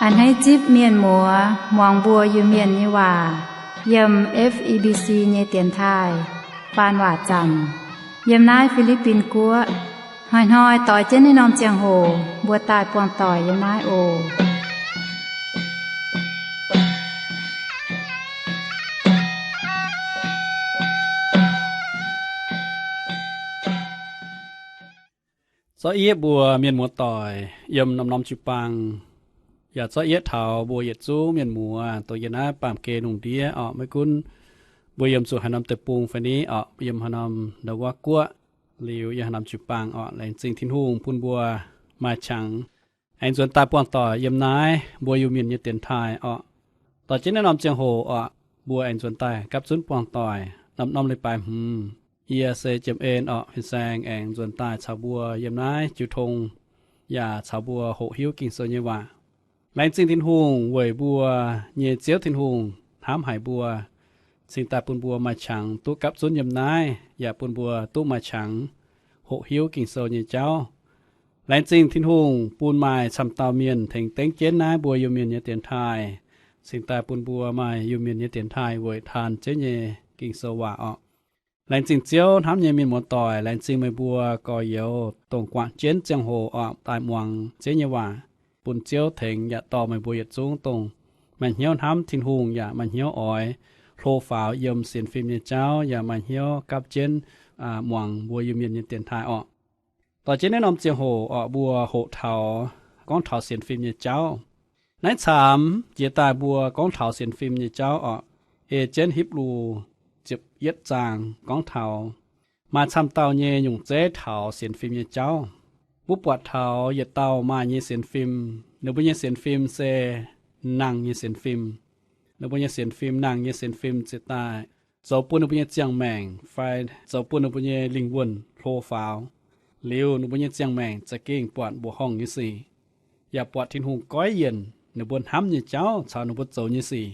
A'hneiv zipv mienh muoz muangx mbuo Iu-Mienh nyei waac yiem F E B C nyei dienx taaih faan waac zanc yiem naaiv Fi^li^bin Guoqv. Hnoi-hnoi doix jienv naaiv norm ziangh hoc mbuo daaih buangh doic yiem naaiv oc. Zorqv yiev mbuo mienh muoz-doic yiem norm-norm jiu-baang, yaac zorqv yiev taux mbuo yietc zungv mienh muoz dongh yiem naaiv baamh gen lungh ndiev orqc. Maiv gunv mbuo yiem zuqc haaix norm deic-bung fai ni orqc, yiem haaix norm ndau wuov guoqv, liuz yiem haaix norm jiu-baang orqc, laengz zingh Tin-Hungh bun mbuo maaih qangx aengx nzuonx daaih buangh doic yiem naaiv mbuo Iu-Mienh nyei dienx taaih orqc. Doix jienv naaiv norm ziangh hoc orqc, mbuo aengx nzuonx daaih gapv zunv buangh doic norm-norm leiz-baaix hmz. Yie se Jiem En orqc, fin-saeng aengx nzuonx daaih caux mbuo yiem naaiv jiu tong, yaac caux mbuo hoqc hiuv Ging-Sou nyei waac. Laengz zingh Tin-Hungh weic mbuo nyei Ziouv Tin-Hungh hnamv haic mbuo, cingx daaih bun mbuo maaih qangx duqv gapv zunv yiem naaiv, yaac bun mbuo duqv maaih qangx hoqc hiuv Ging-Sou nyei jauv. Laengz zingh Tin-Hungh bun maaih camv dauh mienh tengx dengv jienv naaiv mbuo Iu-Mienh nyei dienx taaih, cingx daaih bun mbuo maaih Iu-Mienh nyei dienx taaih weic taan Ziouv nyei Ging-Sou waac orqc. Laengz zingh Ziouv hnamv nyei mienh muoz-doic, laengz zingh meih mbuo gorx-youz dongh guangc jienv ziangh hoc orqc daaih muangx Ziouv nyei waac, bun Ziouv tengx yaac dorh meih mbuo yietc zungv dongh maaih hnyouv hnamv Tin-Hungh yaac maaih hnyouv oix hlo faaux yiem sienx fim nyei jauv, yaac maaih hnyouv gapv jienv muangx mbuo Iu-Mienh nyei dienx taaih orqc. Doix jienv naaiv norm ziangh hoc orqc, mbuo hoqc taux gorngv taux sienx fim nyei jauv. Naaiv caamx jiex daaih mbuo gorngv taux sienx fim nyei jauv orqc, ei jienv Hipv^lu ziepc yietv zaang gorngv taux maaih camv dauh nyei nyungc zeiv taux sienx fim nyei jauv. Mbuo buatc taux yietc dauh maaih nyei sienx fim, ninh mbuo nyei sienx fim se nangh nyei sienx fim. Ninh mbuo nyei sienx fim, nangh nyei sienx fim ziouc daaih zoux bun ninh mbuo nyei ziangh maengc fai zoux bun ninh mbuo nyei lingh wuonh hlo faaux. Liuz ninh mbuo nyei ziangh maengc za'gengh buatc mbuoqc horngh nyei sic, yaac buatc Tin-Hungh goiv yienc ninh mbuo hnamv nyei jauv caux ninh mbuo zoux nyei sic,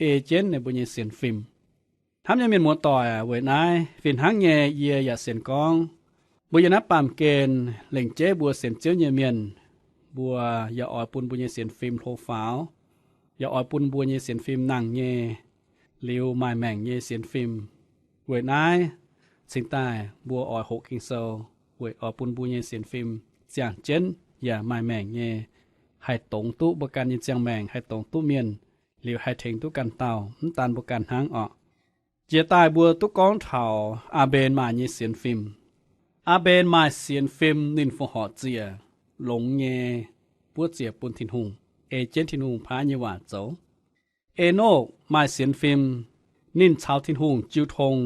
ei jienv ninh mbuo nyei sienx fim. Hnamv nyei mienh muoz-doic, weic naaiv fih hnangv nyei yie yaac sienx gorngv, mbuo yiem naaiv baamh gen lengc jeiv mbuo sienx Ziouv nyei mienh, mbuo yaac oix bun mbuo nyei sienx fim hlo faaux, yaac oix bun mbuo nyei sienx fim nangh nyei, liuz maaih maengc nyei sienx fim. Weic naaiv cingx daaih mbuo oix hoqc Ging-Sou, weic oix bun mbuo nyei sienx fim ziangh jienv yaac maaih maengc nyei, haih dongz duqv mbuo ganh nyei ziangh maengc, haih dongz duqv mienh, liuz haih tengx duqv ganh dauh, mv daan mbuo ganh hnangv orqc. Jiex daaih mbuo duqv gorngv taux Aa^mben maaih nyei sienx fim. Aa^mben maaih sienx fim, ninh fongc horc ziec longx nyei, buov ziec bun Tin-Hungh, ei jienv Tin-Hungh paaiv nyei waac zoux. Enokv maaih sienx fim, ninh caux Tin-Hungh jiu tong,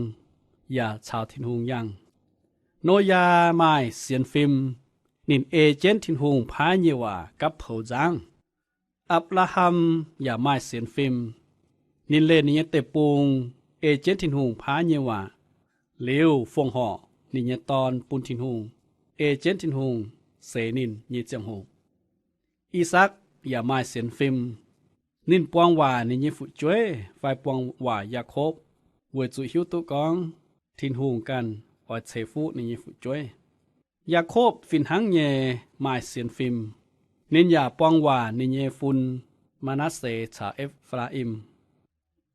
yaac caux Tin-Hungh yangh. Noyaa maaih sienx fim, ninh ei jienv Tin-Hungh paaiv nyei waac gapv poux nzangv. Apc^laa^ham yaac maaih sienx fim. Ninh leih ninh nyei deic-bung, ei jienv Tin-Hungh paaiv nyei waac, liuz fongc horc ninh nyei dorn bun Tin-Hungh, ei jienv Tin-Hungh seix ninh nyei ziangh hoc. I^sakc yaac maaih sienx fim. Ninh buang waac ninh nyei fu'jueiv fai buang waac Yaakopv, weic zuqc hiuv duqv gorngv Tin-Hungh ganh oix ceix fuqv ninh nyei fu'jueiv. Yaakopv fih hnangv nyei maaih sienx fim. Ninh yaac buang waac ninh nyei fun, Maa^natv^se caux E^faa^im.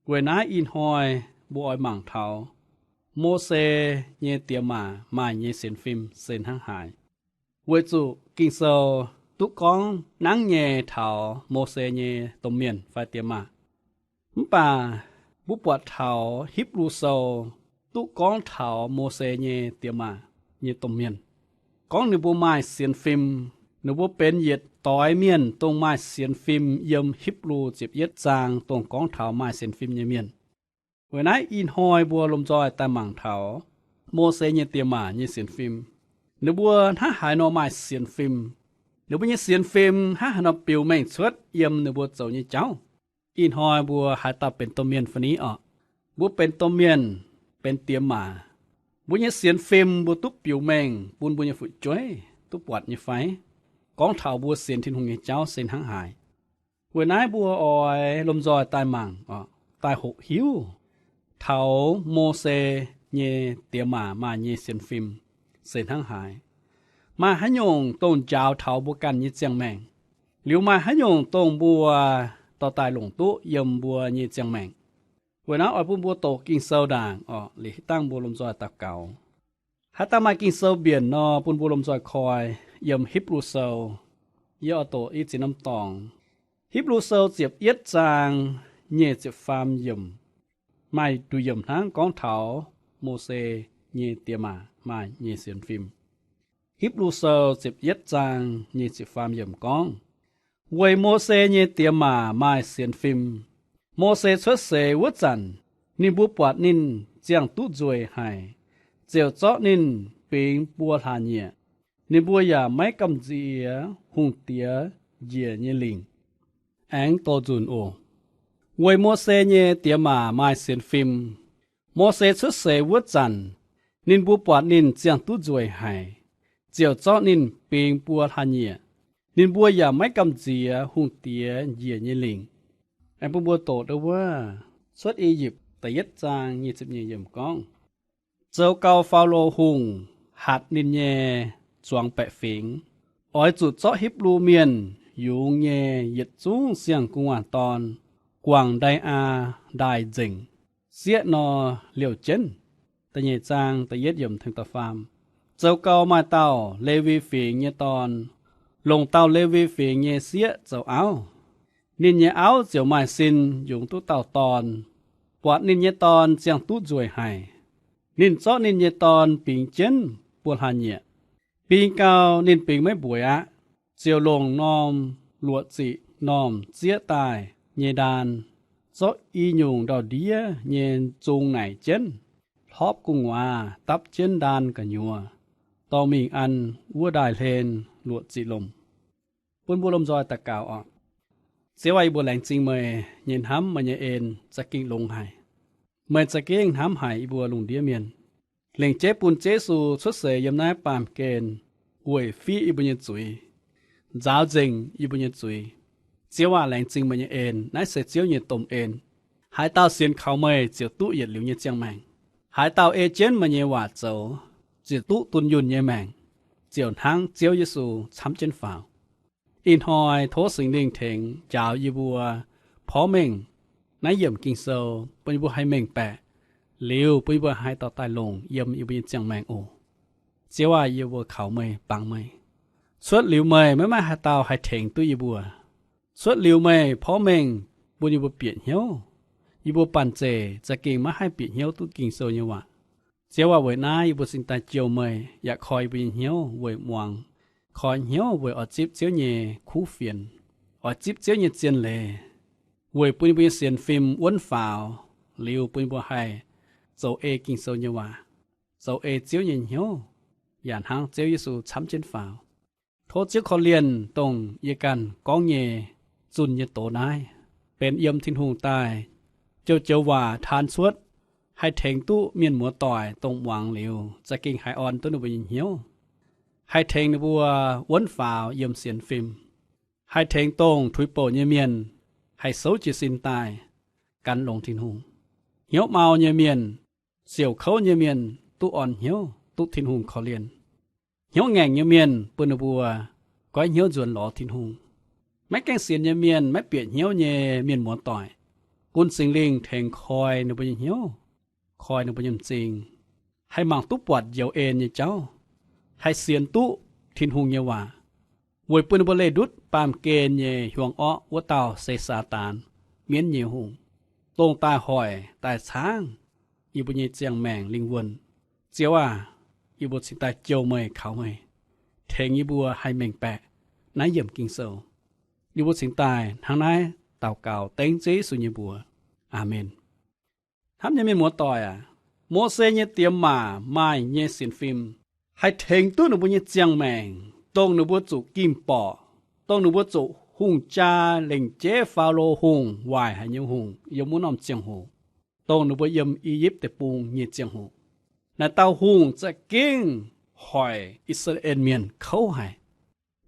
Weic naaiv ih hnoi mbuo oix mangc taux Mose nyei diex maac maaih nyei sienx fim se hnangv haaix. Weic zuqc Ging-Sou duqv gorngv nangv nyei taux Mose nyei domh mienh fai diex maac. Mv baac mbuo buatc taux Hipv^lu Sou duqv gorngv taux Mose nyei diex maac nyei domh mienh, gorngv ninh mbuo maaih sienx fim. Ninh mbuo benx yietc doix mienh dongh maaih sienx fim yiem Hipv^lu ziepc yietv zaang dongh gorngv taux maaih sienx fim nyei mienh. Weic naaiv ih hnoi mbuo lomh nzoih daaih mangc taux Mose nyei diex maac nyei sienx fim. Ninh mbuo hnangv haaix nor maaih sienx fim? Ninh mbuo nyei sienx fim hnangv haaix nor biux mengh cuotv yiem ninh mbuo zoux nyei jauv? Ih hnoi mbuo haaix dauh benx domh mienh fai ni orqc? Mbuo benx domh mienh, benx diex maac, mbuo nyei sienx fim mbuo duqv biux mengh bun mbuo nyei fu'jueiv duqv buatc nyei fai? Gorngv taux mbuo sienx Tin-Hungh nyei jauv se hnangv haaix. Weic naaiv mbuo oix lomh nzoih daaih mangc, daaih hoqc hiuv taux Mose nyei diex maac maaih nyei sienx fim se hnangv haaix. Maaih haaix nyungc dongh njaaux taux mbuo ganh nyei ziangh maengc? Liuz maaih haaix nyungc dongh mbuo dorh daaih longc duqv yiem mbuo nyei ziangh maengc? Weic naaiv oix bun mbuo doqc Ging-Sou ndaangc orqc, liuz hitv dangh mbuo lomh nzoih daux gaux. Haaix dauh maaih Ging-Sou mbienc nor, bun mbuo lomh nzoih koi yiem Hipv^lu Sou. Yie oix doqc i ziex norm dorngx. Hipv^lu Sou ziepc yietv zaang nyic ziepc faam yiemc. Maaih nduqc yiemc hnangv gorngv taux Mose nyei diex maac maaih nyei sienx fim. Hipv^lu Sou ziepc yietv zaang nyic ziepc faam yiemc gorngv, weic Mose nyei diex maac maaih sienx fim. Mose cuotv seix wuov zanc, ninh mbuo buatc ninh ziangh duqv nzueic haic, ziouc zorqv ninh bingx buo hlaax nyieqc. Ninh mbuo yaac maiv gamh nziex hungh diex njiec nyei lingc. Aengx dorh nzunc oc. Weic Mose nyei diex maac maaih sienx fim. Mose cuotv seix wuov zanc, ninh mbuo buatc ninh ziangh duqv nzueic haic, ziouc zorqv ninh bingx buo hlaax nyieqc. Ninh mbuo yaac maiv gamh nziex hungh diex njiec nyei lingc. Aengx bun mbuo doqc ndau wuov Cuotv I^yipv da'yietv zaang nyic ziepc nyeic yiemc gorngv, zoux gau Faalo Hungh hatc ninh nyei zuangx baeqc fingx, oix zuqc zorqv Hipv^lu Mienh yungz nyei yietc zungv siang-gu'nguaaz dorn guangc Ndai^aa Ndaaih nzengc, sieqv nor liouh jienv. Da'nyeic zaang da'yietv yiemc tengx da'faam. Zoux gau maaih dauh Lewi Fingx nyei dorn longc dauh Lewi Fingx nyei sieqv zoux auv. Ninh nyei auv ziouc maaih sin yungz duqv dauh dorn. Buatc ninh nyei dorn ziangh duqv nzueic haic, ninh zorqv ninh nyei dorn bingx jienv buo hlaax nyieqc. Bingx gau, ninh bingx maiv mbueiz aqv, ziouc longc norm luoqc ziqc normh zieqv daaih nyei ndaan, zorqv i nyungc ndau-ndiev nyei zung naaic jienv, hlorpv gu'nguaaz dapv jienv ndaan gu'nyuoz, dorh mingh an wuov ndaaih hlen luoqc ziqc lomc. Bun mbuo lomh nzoih daux gaux oc. Ziouv aac, yie mbuo laengz zingh meih nyei hnamv, meih nyei en za'gengh longx haic. Meih za'gengh hnamv haic yie mbuo lungh ndiev mienh, lengc jeiv bun Ziouv Yesu cuotv seix yiem naaiv baamh gen weic fiqv yie mbuo nyei zuiz, nzaaux nzengc yie mbuo nyei zuiz. Ziouv aac, laengz zingh meih nyei en. Naaiv se Ziouv nyei domh en. Haaix dauh sienx kaux meih ziouc duqv yietc liuz nyei ziangh maengc. Haaix dauh ei jienv meih nyei waac zoux ziouc duqv dunh yunh nyei maengc, ziouc hnangv Ziouv Yesu camv jienv faaux. Ih hnoi tov Singx Lingh tengx njaaux yie mbuo porv mengh naaiv yiemc Ging-Sou, bun yie mbuo haih mengh baeqc, liuz bun yie mbuo haih dorh daaih longc yiem yie mbuo nyei ziangh maengc oc. Ziouv aac, yie mbuo kaux meih, bangc meih. Cuotv liuz meih, maiv maaih haaix dauh haih tengx duqv yie mbuo. Cuotv liuz meih porv mengh bun yie mbuo bieqc hnyouv. Yie mbuo banh zeic za'gengh maiv haih bieqc hnyouv duqv Ging-Sou nyei waac. Ziouv aac, weic naaiv yie mbuo cingx daaih jouh meih, yaac koi yie mbuo nyei hnyouv weic muangx, koi hnyouv weic oix zipv Ziouv nyei kuv fienx, oix zipv Ziouv nyei zien leiz, weic bun yie mbuo nyei sienx fim wuonv faaux, liuz bun yie mbuo haih zoux ei Ging-Sou nyei waac, zoux ei Ziouv nyei hnyouv, yaac hnangv Ziouv Yesu camv jienv faaux. Tov Ziouv korv-lienh dongh yie ganh gorngv nyei zunh nyei doz naaiv benx yiem Tin-Hungh daaih joux-joux waac taan cuotv, haih tengx duqv mienh muoz-doic dongh muangx liuz za'gengh haiz orn duqv ninh mbuo nyei hnyouv, haih tengx ninh mbuo wuonv faaux yiem sienx fim, haih tengx dongh tuix bouc nyei mienh haih souv jiez sin daaih gan longx Tin-Hungh. Hnyouv mau nyei mienh, siouc kouv nyei mienh duqv orn hnyouv, duqv Tin-Hungh korv-lienh. Hnyouv ngaengc nyei mienh bun ninh mbuo goiv hnyouv nzuonx lorz Tin-Hungh. Maiv gaengh sienx nyei mienh, maiv bieqc hnyouv nyei mienh muoz-doic, bun Singx Lingh tengx koi ninh mbuo nyei hnyouv, koi ninh mbuo nyei m'zing, haih mangc duqv buatc njoux en nyei jauv, haih sienx duqv Tin-Hungh nyei waac, weic bun ninh mbuo leih ndutv baamh gen nyei hiuang orqv wuov dauh se Saadaan, mienv nyei hungh, dongh daaih hoic daaih caangv yie mbuo nyei ziangh maengc lingh wuonh. Ziouv aac, yie mbuo cingx daaih jouh meih, kaux meih, tengx yie mbuo haih mengh baeqc naaiv yiemc Ging-Sou. Yie mbuo cingx daaih hnangv naaiv daux gaux dengv Ziouv Yesu nyei mbuox. Aamen. Hnamv nyei mienh muoz-doic aac, Mose nyei diex maac maaih nyei sienx fim haih tengx duqv ninh mbuo nyei ziangh maengc, dongh ninh mbuo zuqc gim borqc, dongh ninh mbuo zuqc hungh jaa lengc jeiv Faalo Hungh, waaic haic nyei hungh yiem wuov norm ziangh hoc, dongh ninh mbuo yiem I^yipv Deic-Bung nyei ziangh hoc. Naaic dauh hungh za'gengh hoic I^saa^laa^en Mienh kouv haic.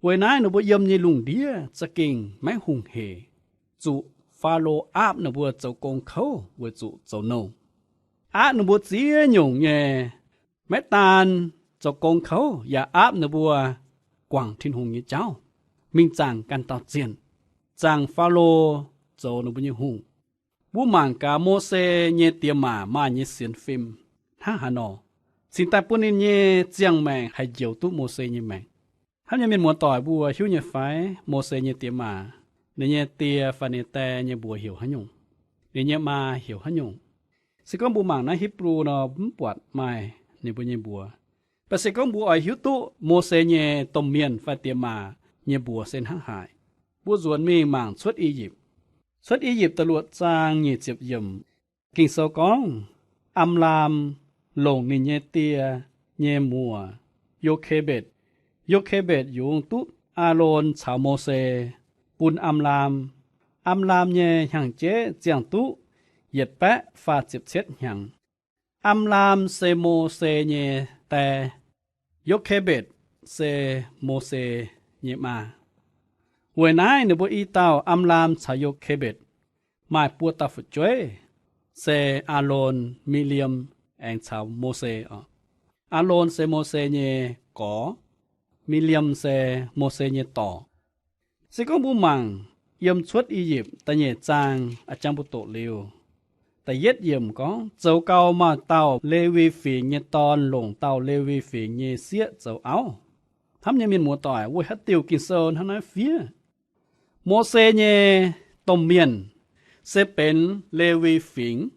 Weic naaiv ninh mbuo yiem nyei lungh ndiev za'gengh maiv hungh hec, zuqc Faalo aapv ninh mbuo zoux gong kouv weic zuqc zoux nouh. Aapv ninh mbuo ziex nyungc nyei, maiv daan zoux gong kouv, yaac aapv ninh mbuo guangc Tin-Hungh nyei jauv. mingh zaangc ganh dauh zienh, zaangc Faalo zoux ninh mbuo nyei hungh. Mbuo mangc gaax Mose nyei diex maac maaih nyei sienx fim hnangv haaix nor, cingx daaih bun ninh nyei ziangh maengc haih njoux duqv Mose nyei maengc. Hnamv nyei mienh muoz-doic, mbuo hiuv nyei fai Mose nyei diex maac, ninh nyei die fai ninh die nyei mbuox heuc haaix nyungc? Ninh nyei maa heuc haaix nyungc? Se gorngv mbuo mangc naaiv Hipv^lu nor, mv buatc maaih ninh mbuo nyei mbuox. Mv baac se gorngv mbuo oix hiuv duqv Mose nyei domh mienh fai diex maac nyei mbuox se hnangv haaix, mbuo nzuonx mingh mangc Cuotv I^yipv. Cuotv I^yipv da'luoqc zaang nyic ziepc yiemc, Ging-Sou gorngv, Am^laam longc ninh nyei die nyei muoc, Yo^ke^mbetc. Yo^ke^mbetc yungz duqv Aalon caux Mose, bun Am^laam. Am^laam nyei hnyangx-jeiv ziangh duqv yietc baeqv faah ziepc cietv hnyangx. Am^laam se Mose nyei die. Yo^ke^mbetc se Mose nyei maa. Weic naaiv ninh mbuo i dauh Am^laam caux Yo^ke^mbetc maaih buo dauh fu'jueiv, se Aalon, Mi^li^am aengx caux Mose oc. Aalon se Mose nyei gorx, Mi^li^am se Mose nyei dorc. Se gorngv mbuo mangc yiem Cuotv I^yipv da'nyeic zaang, a'jang mbuo doqc liuz, da'yietv yiemc gorngv, Zoux gau, maaih dauh Lewi Fingx nyei dorn longc dauh Lewi Fingx nyei sieqv zoux auv. Hnamv nyei mienh muoz-doic, weic haaix diuc Ging-Sou hnangv naaiv fiev? Mose nyei domh mienh se benx Lewi Fingx.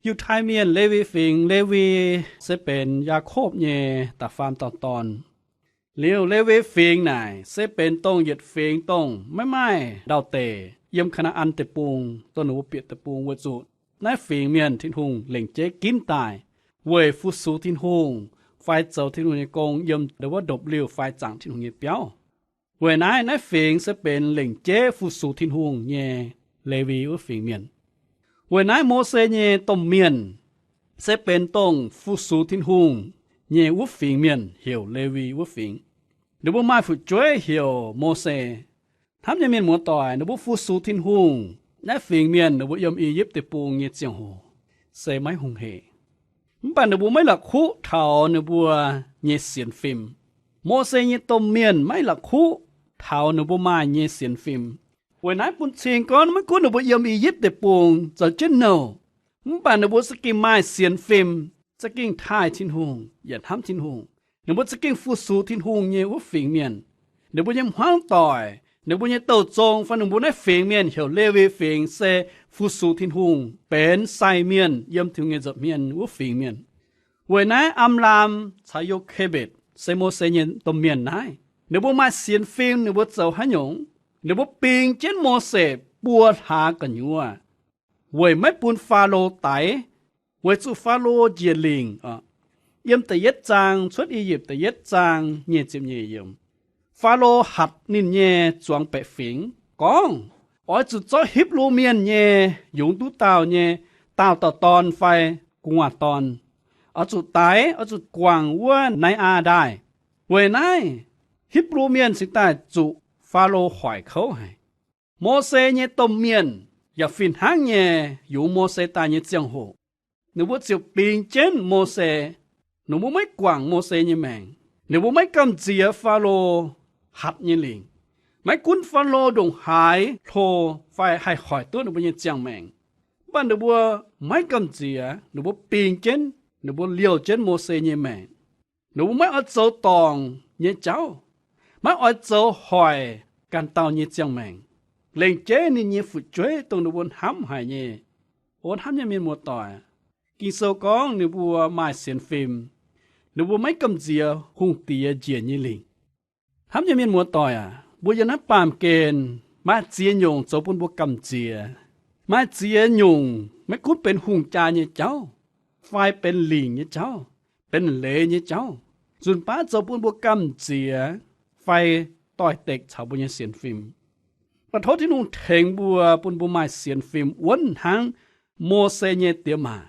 Yiutai Mienh, Lewi Fingx, Lewi se benx Yaakopv nyei da'faam dauh dorn. Liuz Lewi Fingx naaic se benx dongh yietc fingx dongh maiv maaih ndau-deic yiem Kaa^naa^an Deic-Bung, dongh ninh mbuo bieqc deic-bung, weic zuqc naaiv fingx mienh Tin-Hungh lengc jeiv ginv daaih weic fu-sux Tin-Hungh fai zoux Tin-Hungh nyei gong yiem ndon wuov ndopv-liuh fai zaangc Tin-Hungh nyei biauv. Weic naaiv, naaiv fingx se benx lengc jeiv fu-sux Tin-Hungh nyei Lewi wuov fingx mienh. Weic naaiv Mose nyei domh mienh se benx dongh fu-sux Tin-Hungh nyei wuov fingx mienh, heuc Lewi wuov fingx. Ninh mbuo maaih fu'jueiv heuc Mose. Hnamv nyei mienh muoz-doic, ninh mbuo fu-sux Tin-Hungh, naaiv fingx mienh ninh mbuo yiem I^yipv Deic-Bung nyei ziangh hoc se maiv hungh hec. Mv baac ninh mbuo maiv la'kuqv taux ninh mbuo nyei sienx fim. Mose nyei domh mienh maiv la'kuqv taux ninh mbuo maaih nyei sienx fim. Weic naaiv bun cing gorngv maiv gunv ninh mbuo yiem I^yipv Deic-Bung zoux jienv nouh, mv baac ninh mbuo za'gengh maaih sienx fim, za'gengh taaih Tin-Hungh yaac hnamv Tin-Hungh. Ninh mbuo za'gengh fu-sux Tin-Hungh nyei wuov fingx mienh. Ninh mbuo nyei hmuangv doic, ninh mbuo nyei douh zong fai ninh mbuo naaiv fingx mienh heuc Lewi fingx se fu-sux Tin-Hungh, benx sai mienh yiem Tin-Hungh nyei nza'hmien wuov fingx mienh. Weic naaiv Am^laam caux Yo^ke^mbetc se Mose nyei domh mienh naaiv, ninh mbuo maaih sienx fim ninh mbuo zoux haaix nyungc? Ninh mbuo bing jienv Mose buo hlaax gu'nyuoz weic maiv bun Faalo daix, weic zuqc Faalo njiec lingc. Yiem da'yietv zaang, Cuotv I^yipv da'yietv zaang nyic ziepc nyeic yiemc, Faalo hatc ninh nyei zuangx baeqc fingx gorngv, Oix zuqc zorqv Hipv^lu Mienh nyei yungz duqv daauh nyei daauh dauh dorn fai gu'nguaaz dorn, oix zuqc daix, oix zuqc guangc wuov Nai^aa Ndaaih. Weic naaiv Hipv^lu Mienh cingx daaih zuqc Faalo hoic kouv haic. Mose nyei domh mienh yaac fih hnangv nyei yungz Mose daaih nyei ziangh hoc, ninh mbuo ziouc bingx jienv Mose. Ninh mbuo maiv guangc Mose nyei maengc. Ninh mbuo maiv gamh nziex Faalo hatc nyei lingc. Maiv gunv Faalo ndongc haaix hlo fai haih hoic duqv ninh mbuo nyei ziangh maengc, mv baac ninh mbuo maiv gamh nziex. Ninh mbuo bingx jienv, ninh mbuo liouh jienv Mose nyei maengc. Ninh mbuo maiv oix zoux dorngc nyei jauv, maiv oix zoux hoic ganh dauh nyei ziangh maengc, lengc jeiv ninh nyei fu'jueiv dongh ninh mbuo hnamv haic nyei. O hnamv nyei mienh muoz-doic, Ging-Sou gorngv ninh mbuo maaih sienx fim, ninh mbuo maiv gamh nziex hungh diex njiec nyei lingc. Hnamv nyei mienh muoz-doic aac, mbuo yiem naaiv baamh gen maaih ziex nyungc zoux bun mbuo gamh nziex. Maaih ziex nyungc maiv gunv benx hungh jaa nyei jauv, fai benx lingc nyei jauv, benx leiz nyei jauv, nzunc baav zoux bun mbuo gamh nziex fai doix-dekc caux mbuo nyei sienx fim. Mv baac tov Tin-Hungh tengx mbuo, bun mbuo maaih sienx fim wuonv hnangv Mose nyei diex maac.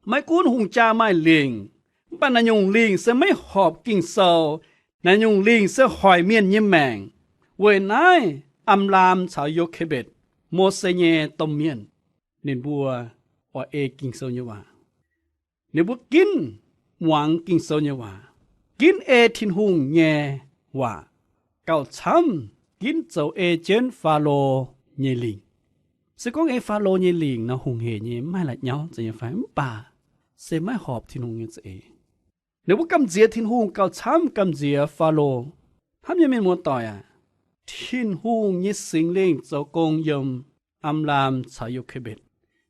Maiv gunv hungh jaa maaih lingc, mv baac naaiv nyungc lingc se maiv horpc Ging-Sou. Naaiv nyungc lingc se hoic mienh nyei maengc. Weic naaiv Am^laam caux Yo^ke^mbetc, Mose nyei domh mienh, ninh mbuo oix ei Ging-Sou nyei waac. Ninh mbuo ginv muangx Ging-Sou nyei waac, ginv ei Tin-Hungh nyei waac, gauh camv ginv zoux ei jienv Faalo nyei lingc. Se gorngv ei Faalo nyei lingc nor, hungh heic nyei, mv maaih la'nyauv nyei fai? Mv baac se maiv horpc Tin-Hungh nyei za'eix. Ninh mbuo gamh nziex Tin-Hungh gauh camv gamh nziex Faalo. Hnamv nyei mienh muoz-doic aac, Tin-Hungh nyei Singx Lingh zoux gong yiem Am^laam caux Yo^ke^mbetc.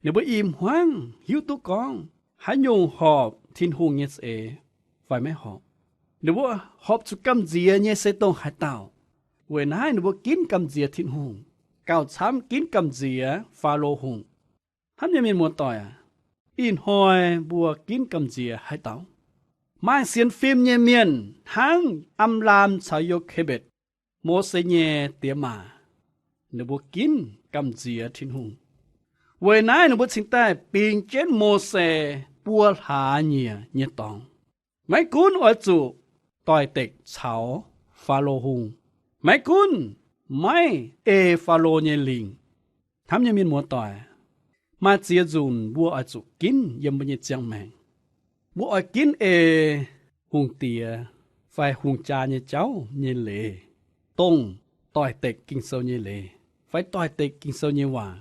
Ninh mbuo i hmuangv hiuv duqv gorngv haaix nyungc horpc Tin-Hungh nyei za'eix fai maiv horpc. Ninh mbuo horpc zuqc gamh nziex nyei se dongh haaix dauh. Weic naaiv ninh mbuo ginv gamh nziex Tin-Hungh, gauh camv ginv gamh nziex Faalo Hungh. Hnamv nyei mienh muoz-doic aac, ih hnoi mbuo ginv gamh nziex haaix dauh? Maaih sienx fim nyei mienh hnangv Am^laam caux Yo^ke^mbetc, Mose nyei diex maac, ninh mbuo ginv gamh nziex Tin-Hungh. Weic naaiv ninh mbuo cingx daaih bingx jienv Mose buo hlaax nyieqc nyei dorngx. Maiv gunv oix zuqc doix-dekc caux Faalo Hungh, maiv gunv maiv ei Faalo nyei lingc. Hnamv nyei mienh muoz-doic, maaih ziex nzunc mbuo oix zuqc ginv yiem mbuo nyei ziangh maengc. Mbuo oix ginv ei hungh diex fai hungh jaa nyei jauv nyei leiz, dongh doix-dekc Ging-Sou nyei leiz fai doix-dekc Ging-Sou nyei waac,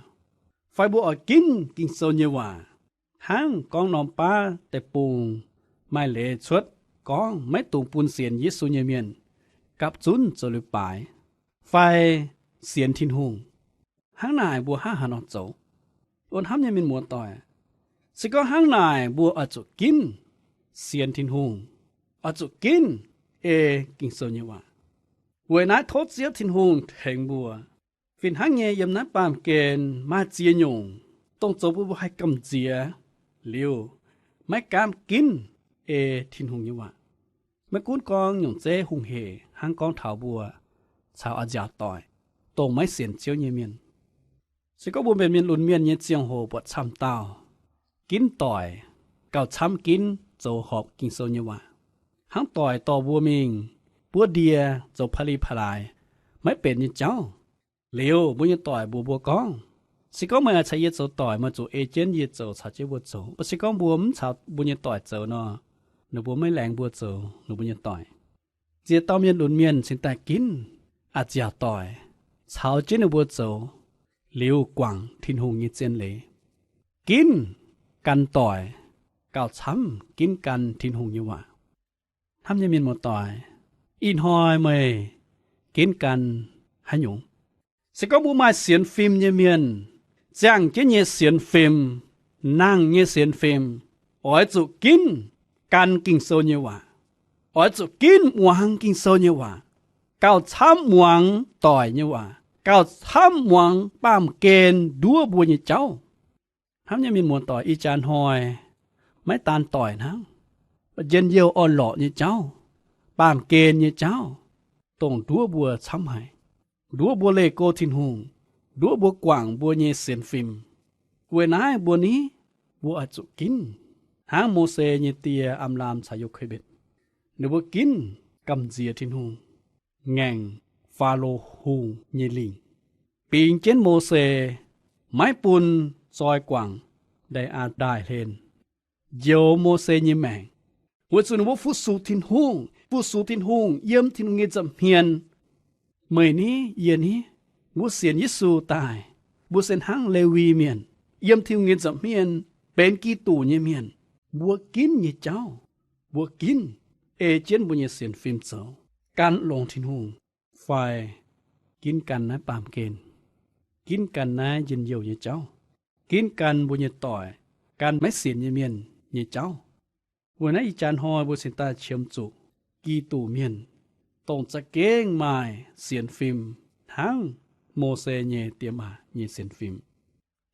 fai mbuo oix ginv Ging-Sou nyei waac, hnangv gorngv norm baav deic-bung maaih leiz cuotv gorngv maiv dungx bun sienx Yesu nyei mienh gapv zunv zoux leiz-baaix fai sienx Tin-Hungh. Hnangv naaic mbuo hnangv haaix nor zoux? O hnamv nyei mienh muoz-doic, se gorngv hnangv naaic mbuo oix zuqc ginv sienx Tin-Hungh, oix zuqc ginv ei Ging-Sou nyei waac. Weic naaiv tov Ziouv Tin-Hungh tengx mbuo. Fih hnangv nyei, yiem naaiv baamh gen maaih ziex nyungc dongh zoux bun mbuo haih gamh nziex liuz maiv gaamv ginv ei Tin-Hungh nyei waac. Maiv gunv gorngv nyungc zeiv hungh heic hnangv gorngv taux mbuo caux a'nziaauc doic, dongh maiv sienx Ziouv nyei mienh. Se gorngv mbuo mbenc mienh lunx mienh nyei ziangh hoc buatc camv dauh ginv doic gauh camv ginv zoux horpc Ging-Sou nyei waac, hnangv doic dorh mbuo mingh buov ndie zoux pa'li pa'laaix maiv benx nyei jauv. Liuz mbuo nyei doic mbuox mbuo gorngv, se gorngv meih oix caux yie zoux doic, meih zuqc ei jienv yie zoux caux jienv mbuo zoux. Mv baac se gorngv mbuo mv caux mbuo nyei doic zoux nor, ninh mbuo maiv laengz mbuo zoux ninh mbuo nyei doic. Ziex dauh mienh lunx mienh cingx daaih ginv a'nziaauc doic caux jienv ninh mbuo zoux, liuz guangc Tin-Hungh nyei zien leiz. Ginv gan doic gauh camv ginv gan Tin-Hungh nyei waac. Hnamv nyei mienh muoz-doic, ih hnoi meih ginv gan haaix nyungc? Se gorngv mbuo maaih sienx fim nyei mienh, ziangh jienv nyei sienx fim, nangh nyei sienx fim, oix zuqc ginv gan Ging-Sou nyei waac. Oix zuqc ginv muangx Ging-Sou nyei waac, gauh camv muangx doic nyei waac, gauh camv muangx baamh gen nduov mbuo nyei jauv. Hnamv nyei mienh muoz-doic, ih jaax hnoi maiv daan doic hnangv, njien-youh orn-lorqc nyei jauv, baamh gen nyei jauv, dongh nduov mbuo camv haic, nduov mbuo leih go Tin-Hungh, nduov mbuo guangc mbuo nyei sienx fim. Weic naaiv mbuo ni, mbuo oix zuqc ginv hnangv Mose nyei die, Am^laam caux Yo^ke^mbetc, ninh mbuo ginv gamh nziex Tin-Hungh, ngaengc Faalo Hungh nyei lingc, bingx jienv Mose, maiv bun zoi guangc ndeic aa ndaaih hlen, njoux Mose nyei maengc, weic zuqc ninh mbuo fu-sux Tin-Hungh, fu-sux Tin-Hungh yiem Tin-Hungh nyei nza'hmien. Meih ni, yie ni, mbuo sienx Yesu daaih, mbuo se hnangv Lewi Mienh, yiem Tin-Hungh nyei nza'hmien benx Giduc nyei mienh. Mbuo ginv nyei jauv, mbuo ginv ei jienv mbuo nyei sienx fim zoux, gan longx Tin-Hungh, fai ginv gan naaiv baamh gen, ginv gan naaiv njien-youh nyei jauv, ginv gan mbuo nyei doic, gan maiv sienx nyei mienh nyei jauv. Weic naaiv ih jaax hnoi mbuo cingx daaih qiemx zuqc Giduc Mienh, dongh za'gengh maaih sienx fim hnangv Mose nyei diex maac nyei sienx fim,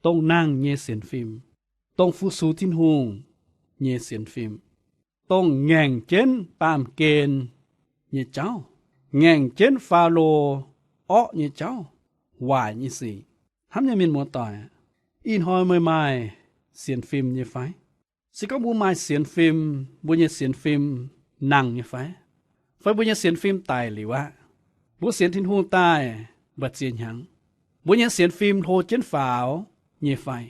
dongh nangh nyei sienx fim, dongh fu-sux Tin-Hungh nyei sienx fim, dongh ngaengc jienv baamh gen nyei jauv, ngaengc jienv Faalo orqv nyei jauv, waaic nyei sic. Hnamv nyei mienh muoz-doic, ih hnoi meih maaih sienx fim nyei fai? Se gorngv mbuo maaih sienx fim, mbuo nyei sienx fim nangh nyei fai? Fai mbuo nyei sienx fim daic liuz aqv? Mbuo sienx Tin-Hungh daaih mba'ziex hnyangx, mbuo nyei sienx fim hlo jienv faaux nyei fai?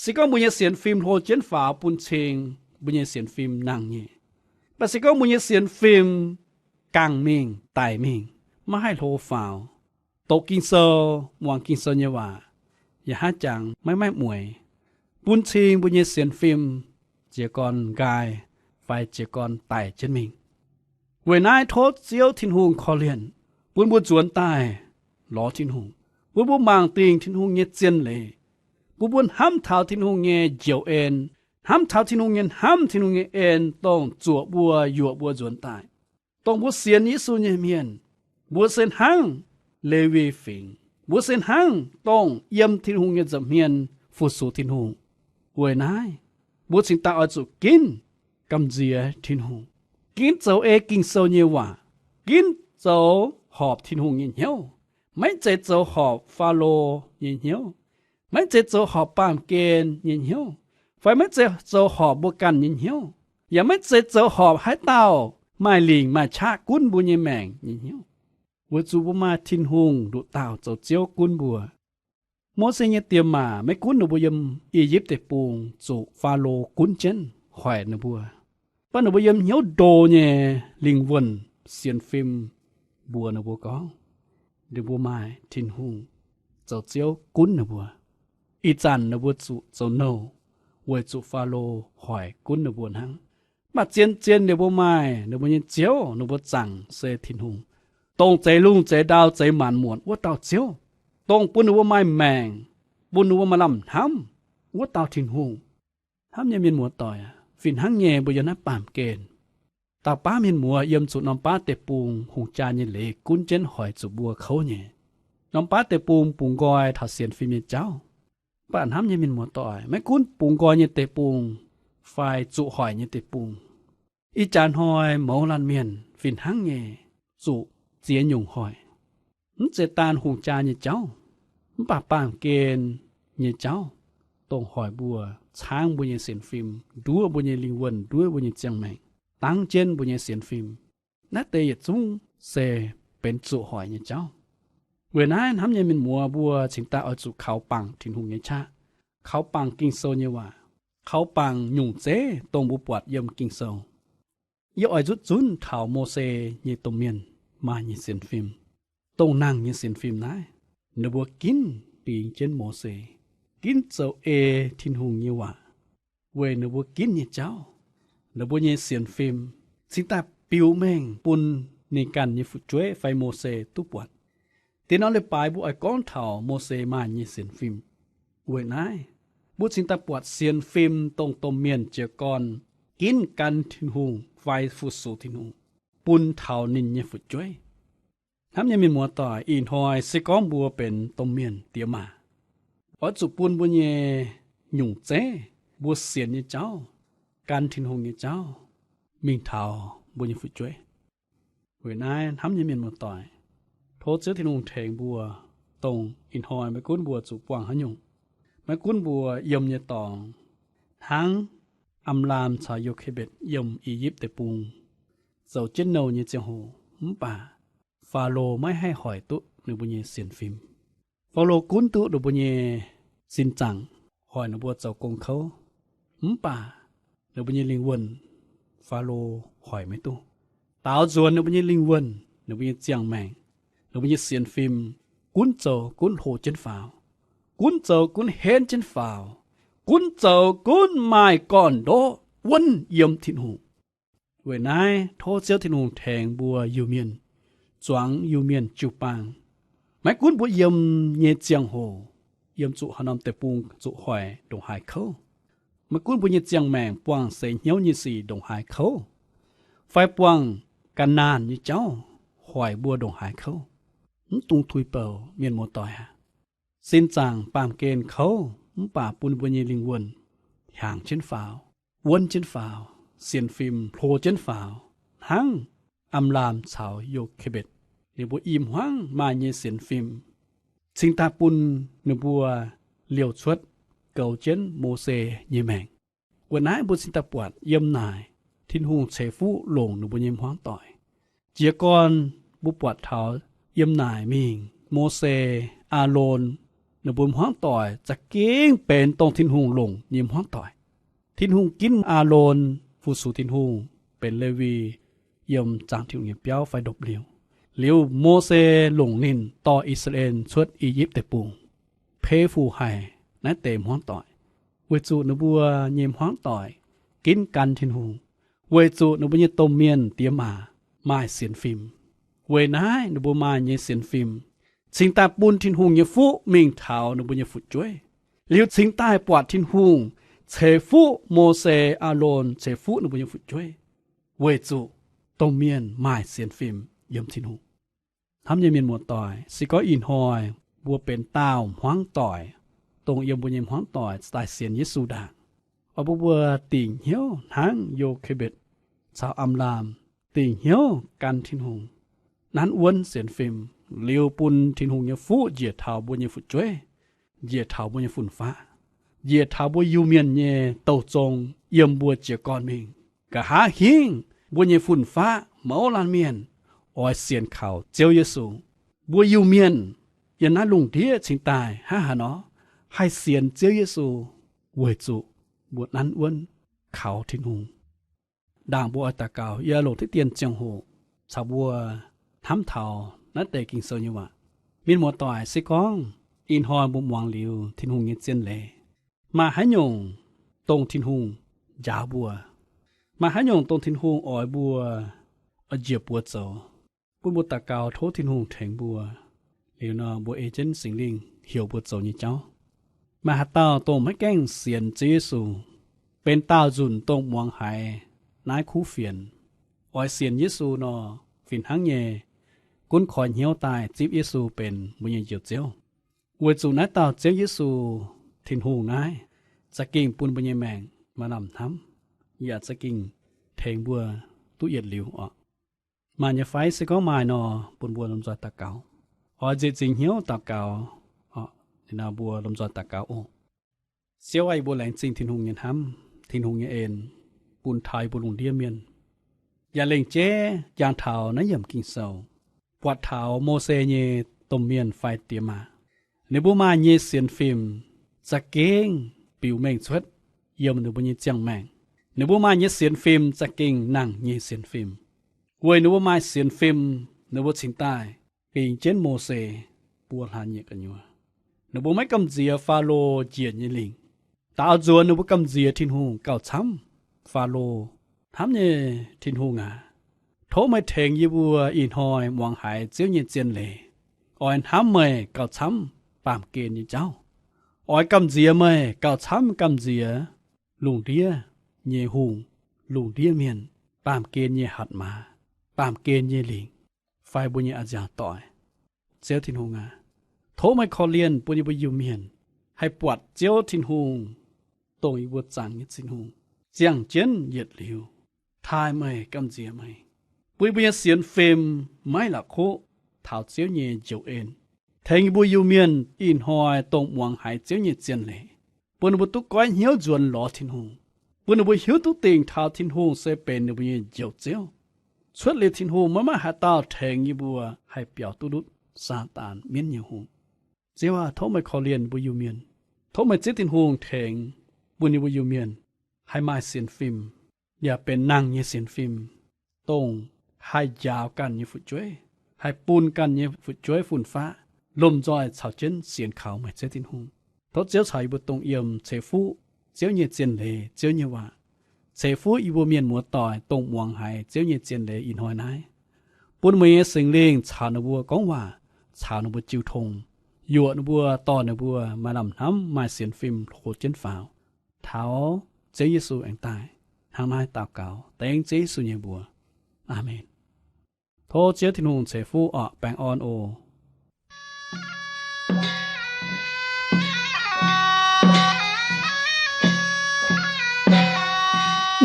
Se gorngv mbuo nyei sienx fim hlo jienv faaux bun cing, mbuo nyei sienx fim nangh nyei. Mv baac se gorngv mbuo nyei sienx fim gangh mingh, daic mingh, maiv haih hlo faaux, doqc Ging-Sou, muangx Ging-Sou nyei waac, yaac hnangv jangx maiv maaih mueix, bun cing mbuo nyei sienx fim jiez gorn nqaai fai jiez gorn daic jienv mingh. Weic naaiv tov Ziouv Tin-Hungh korv-lienh, bun mbuo nzuonx daaih lorz Tin-Hungh, bun mbuo mangc dingc Tin-Hungh nyei zien leiz, bun mbuo hnamv taux Tin-Hungh nyei njoux en, hnamv taux Tin-Hungh nyei hnamv, Tin-Hungh nyei en, dongh zuoqc mbuo, yuoqc mbuo nzuonx daaih. Dongh mbuo sienx Yesu nyei mienh, mbuo se hnangv Lewi Fingx, mbuo se hnangv dongh yiem Tin-Hungh nyei nza'hmien fu-sux Tin-Hungh. Weic naaiv, mbuo cingx daaih oix zuqc ginv gamh nziex Tin-Hungh, ginv zoux ei Ging-Sou nyei waac, ginv zoux horpc Tin-Hungh nyei hnyouv, maiv zeiz zoux horpc Faalo nyei hnyouv, maiv zeiz zoux horpc baamh gen nyei hnyouv, fai maiv zeiz zoux horpc mbuo ganh nyei hnyouv, yaac maiv zeiz zoux horpc haaix dauh maaih lingc maaih qaqv gunv mbuo nyei maengc nyei hnyouv. Weic zuqc mbuo maaih Tin-Hungh nduqc dauh zoux Ziouv gunv mbuo. Mose nyei diex maac maiv gunv ninh mbuo yiem I^yipv Deic-Bung zuqc Faalo gunv jienv hoic ninh mbuo, mv baac ninh mbuo yiem hnyouv ndo nyei lingh wuonh sienx fim mbuox ninh mbuo gorngv, ninh mbuo maaih Tin-Hungh zoux Ziouv gunv ninh mbuo. Ih zanc ninh mbuo zuqc zoux nouh weic zuqc Faalo hoic gunv ninh mbuo hnangv. Mv baac zien-zien ninh mbuo maaih ninh mbuo nyei Ziouv, ninh mbuo zaangc se Tin-Hungh, dongh zeix lungh zeix ndau zeix maanc muotc wuov dauh Ziouv, dongh bun ninh mbuo maaih maengc, bun ninh mbuo maaih lamh hnamv wuov dauh Tin-Hungh. Hnamv nyei mienh muoz-doic, fih hnangv nyei mbuo yiem naaiv baamh gen, dauh baav mienh muoz yiem zuqc norm baav deic-bung hungh jaa nyei leiz gunv jienv hoic zuqc mbuo kouv nyei. Norm baav deic-bung bungx nqoi taux sienx fim nyei jauv. Mv baac hnamv nyei mienh muoz-doic, maiv gunv bungx nqoi nyei deic-bung fai zuqc hoic nyei deic-bung, ih jaax hnoi mouz laanh mienh fih hnangv nyei zuqc ziex nyungc hoic. Mv zeiz daan hungh jaa nyei jauv, mv baac baamh gen nyei jauv dongh hoic mbuo, caangv mbuo nyei sienx fim, nduov mbuo nyei lingh wuonh, nduov mbuo nyei ziangh maengc, dangv jienv mbuo nyei sienx fim. Naaiv deix yietc zungv se benx zuqc hoic nyei jauv. Weic naaiv hnamv nyei mienh muoz, mbuo cingx daaih oix zuqc kaux bangc Tin-Hungh nyei qaqv, kaux bangc Ging-Sou nyei waac, kaux bangc nyungc zeiv dongh mbuo buatc yiem Ging-Sou. Yie oix nzutv zunv taux Mose nyei domh mienh maaih nyei sienx fim, dongh nangh nyei sienx fim naaiv. Ninh mbuo ginv bingx jienv Mose, ginv zoux ei Tin-Hungh nyei waac weic ninh mbuo ginv nyei jauv, ninh mbuo nyei sienx fim cingx daaih biux mengh bun ninh ganh nyei fu'jueiv fai Mose duqv buatc. Deix norm leiz-baaix mbuo oix gorngv taux Mose maaih nyei sienx fim. Weic naaiv, mbuo cingx daaih buatc sienx fim dongh domh mienh jiez gorn ginv gan Tin-Hungh fai fu-sux Tin-Hungh bun taux ninh nyei fu'jueiv. Hnamv nyei mienh muoz-doic, ih hnoi se gorngv mbuo benx domh mienh diex maac, oix zuqc bun mbuo nyei nyungc zeiv, mbuo sienx nyei jauv, gan Tin-Hungh nyei jauv, mingh taux mbuo nyei fu'jueiv. Weic naaiv hnamv nyei mienh muoz-doic, tov Ziouv Tin-Hungh tengx mbuo, dongh ih hnoi maiv gunv mbuo zuqc buangh haaix nyungc, maiv gunv mbuo yiem nyei dorngx, hnangv Am^laam caux Yo^ke^mbetc yiem I^yipv Deic-Bung zoux jienv nouh nyei ziangh hoc, mv baac Faalo maiv haih hoic duqv ninh mbuo nyei sienx fim. Faalo gunv duqv ninh mbuo nyei sin zaangc hoic ninh mbuo zoux gong kouv, mv baac ninh mbuo nyei lingh wuonh Faalo hoic maiv duqv. Daaux nzuonx ninh mbuo nyei lingh wuonh, ninh mbuo nyei ziangh maengc, ninh mbuo nyei sienx fim, gunv zoux gunv hlo jienv faaux, gunv zoux gunv henv jienv faaux, gunv zoux gunv maaih gorn-ndoqv wuonv yiem Tin-Hungh. Weic naaiv tov Ziouv Tin-Hungh tengx mbuo Iu-Mienh, zuangx Iu-Mienh jiu-baang, maiv gunv mbuo yiem nyei ziangh hoc, yiem zuqc haaix norm deic-bung zuqc hoic ndongc haaix kouv, maiv gunv mbuo nyei ziangh maengc buangh seix hnyouv nyei sic ndongc haaix kouv, fai buangh ga'naanh nyei jauv hoic mbuo ndongc haaix kouv, mv dungx tuix bouc, mienh muoz-doic aac. Sin zaangc baamh gen kouv mv baac bun mbuo nyei lingh wuonh hiaangx jienv faaux, wuonv jienv faaux, sienx fim hlo jienv faaux, hnangv Am^laam caux Yo^ke^mbetc ninh mbuo i hmuangv maaih nyei sienx fim cingx daaih bun ninh mbuo liouh cuotv goux jienv Mose nyei maengc. Weic naaiv mbuo cingx daaih buatc yiem naaic Tin-Hungh ceix fuqv longc ninh mbuo nyei hmuangv doic. Jiez gorn mbuo buatc taux yiem naaic mingh Mose, Aalon, ninh mbuo hmuangv doic za'gengh benx dongh Tin-Hungh longc nyei hmuangv doic. Tin-Hungh ginv Aalon fu-sux Tin-Hungh benx Lewi yiem zaangc Tin-Hungh nyei biauv fai ndopv-liuh. Liuz Mose longc ninh dorh I^saa^laa^en cuotv I^yipv Deic-Bung, pei fuc haic naaiv deix hmuangv doic, weic zuqc ninh mbuo nyei hmuangv doic ginv gan Tin-Hungh, weic zuqc ninh mbuo nyei domh mienh diex maac maaih sienx fim. Weic naaiv ninh mbuo maaih nyei sienx fim cingx daaih bun Tin-Hungh nyei fuqv mingh taux ninh mbuo nyei fu'jueiv, liuz cingx daaih buatc Tin-Hungh ceix fuqv Mose, Aalon, ceix fuqv ninh mbuo nyei fu'jueiv, weic zuqc domh mienh maaih sienx fim yiem Tin-Hungh. Hnamv nyei mienh muoz-doic, se gorngv ih hnoi mbuo benx daauh hmuangv doic, dongh yiem mbuo nyei hmuangv doic daaih sienx Yesu ndaangc, oix bun mbuo dingc hnyouv hnangv Yo^ke^mbetc caux Am^laam, dingc hnyouv gan Tin-Hungh, nanv wuonv sienx fim, liuz bun Tin-Hungh nyei fuqv njiec taux mbuo nyei fu'jueiv, njiec taux mbuo nyei fun-faqv, njiec taux mbuo Iu-Mienh nyei douz zong yiem mbuo jiez gorn mingh. Nqa'haav hingv mbuo nyei fun-faqv mouz laanh mienh oix sienx kaux Ziouv Yesu. Mbuo Iu-Mienh yiem naaiv lungh ndiev cingx daaih hnangv haaix nor haih sienx Ziouv Yesu, weic zuqc mbuo nanv wuonv kaux Tin-Hungh. Ndaangc mbuo oix daux gaux, yie longc diqv dien ziangh hoc caux mbuo hnamv taux naaiv deix Ging-Sou nyei waac. Mienh muoz-doic, se gorngv ih hnoi mbuo muangx liuz Tin-Hungh nyei zien leiz, maaih haaix nyungc dongh Tin-Hungh njaaux mbuo, maaih haaix nyungc dongh Tin-Hungh oix mbuo njiec buoz zoux, bun mbuo daux gaux tov Tin-Hungh tengx mbuo. Liuz nor mbuo ei jienv Singx Lingh heuc mbuo zoux nyei jauv. Maaih haaix dauh dongh maiv gaengh sienx Ziouv Yesu, benx daauh nzunc dongh muangx haiz naaiv kuv fienx, oix sienx Yesu nor, fih hnangv nyei gunv koi hnyouv daaih zipv Yesu benx mbuo nyei Njoux Ziouv. Weic zuqc naaiv dauh Ziouv Yesu, Tin-Hungh naaiv, za'gengh bun mbuo nyei maengc maaih lamh hnamv, yaac za'gengh tengx mbuo duqv yietc liuz oc. Maaih nyei fai? Se gorngv maaih nor, bun mbuo lomh nzoih daux gaux. Oix nzieqc zingx hnyouv daux gaux oc. Mbuo lomh nzoih daux gaux oc. Ziouv aah, yie mbuo laengz zingh Tin-Hungh nyei hnamv, Tin-Hungh nyei en, bun taux yie mbuo lungh ndiev mienh. Yaac lengc jeiv jangx taux naaiv yiemc Ging-Sou, buatc taux Mose nyei domh mienh fai diex maac, ninh mbuo maaih nyei sienx fim za'gengh biux mengh cuotv yiem ninh mbuo nyei ziangh maengc. Ninh mbuo maaih nyei sienx fim za'gengh nangc nyei sienx fim. Weic ninh mbuo maaih sienx fim, ninh mbuo cingx daaih bingx jienv Mose buo hlaax nyieqc gu'nyuoz. Ninh mbuo maiv gamh nziex Faalo njiec nyei lingc. Daaux nzuonx ninh mbuo gamh nziex Tin-Hungh gauh camv Faalo. Hnamv nyei Tin-Hungh aac, tov meih tengx yie mbuo ih hnoi muangx haiz Ziouv nyei zien leiz, oix hnamv meih gauh camv baamh gen nyei jauv. Oix gamh nziex meih gauh camv gamh nziex lungh ndiev nyei hungh, lungh ndiev mienh, baamh gen nyei hatc maaz, baamh gen nyei lingc, fai mbuo nyei a'nziaauc doic. Ziouv Tin-Hungh aac, tov meih korv-lienh bun yie mbuo Iu-Mienh haih buatc Ziouv Tin-Hungh, dongh yie mbuo zaangc nyei Tin-Hungh, ziangh jienv yietc liuz taaih meih, gamh nziex meih, bun yie mbuo nyei sienx fim maiv la'kuqv taux Ziouv nyei njoux en. Tengx yie mbuo Iu-Mienh ih hnoi dongh muangx haiz Ziouv nyei zien leiz, bun ninh mbuo duqv goiv hnyouv nzuonx lorz Tin-Hungh, bun ninh mbuo hiuv duqv dingc taux Tin-Hungh se benx ninh mbuo nyei Njoux Ziouv. Cuotv liuz Tin-Hungh maiv maaih haaix dauh tengx yie mbuo haih biaux duqv ndutv Saadaan mienv nyei hungh. Ziouv aac, tov meih korv-lienh mbuo Iu-Mienh. Tov meih Ziouv Tin-Hungh tengx bun yie mbuo Iu-Mienh haih maaih sienx fim, yaac benx nangh nyei sienx fim, dongh haih njaaux ganh nyei fu'jueiv, haih bun ganh nyei fu'jueiv fun-faqv lomh nzoih caux jienv sienx kaux meih Ziouv Tin-Hungh. Tov Ziouv caux yie mbuo dongh yiem ceix fuqv Ziouv nyei zien leiz, Ziouv nyei waac, ceix fuqv yie mbuo mienh muoz-doic dongh muangx haiz Ziouv nyei zien leiz ih hnoi naaiv, bun meih nyei Singx Lingh caux ninh mbuo gorngv waac, caux ninh mbuo jiu tong, yuoqc ninh mbuo, dorh ninh mbuo maaih lamh hnamv, maaih sienx fim hlo jienv faaux, taux Ziouv Yesu aengx daaih. Hnangv naaiv daux gaux dengv Ziouv Yesu nyei mbuox. Aamen. Tov Ziouv Tin-Hungh ceix fuqv orqc, baengh orn oc.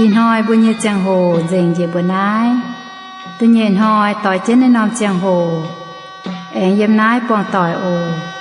Ih hnoi mbuo nyei ziangh hoc nzengc njiec mbuo naaiv. Da'nyeic hnoi doix jienv naaiv norm ziangh hoc aengx yiem naaiv buangh doic oc.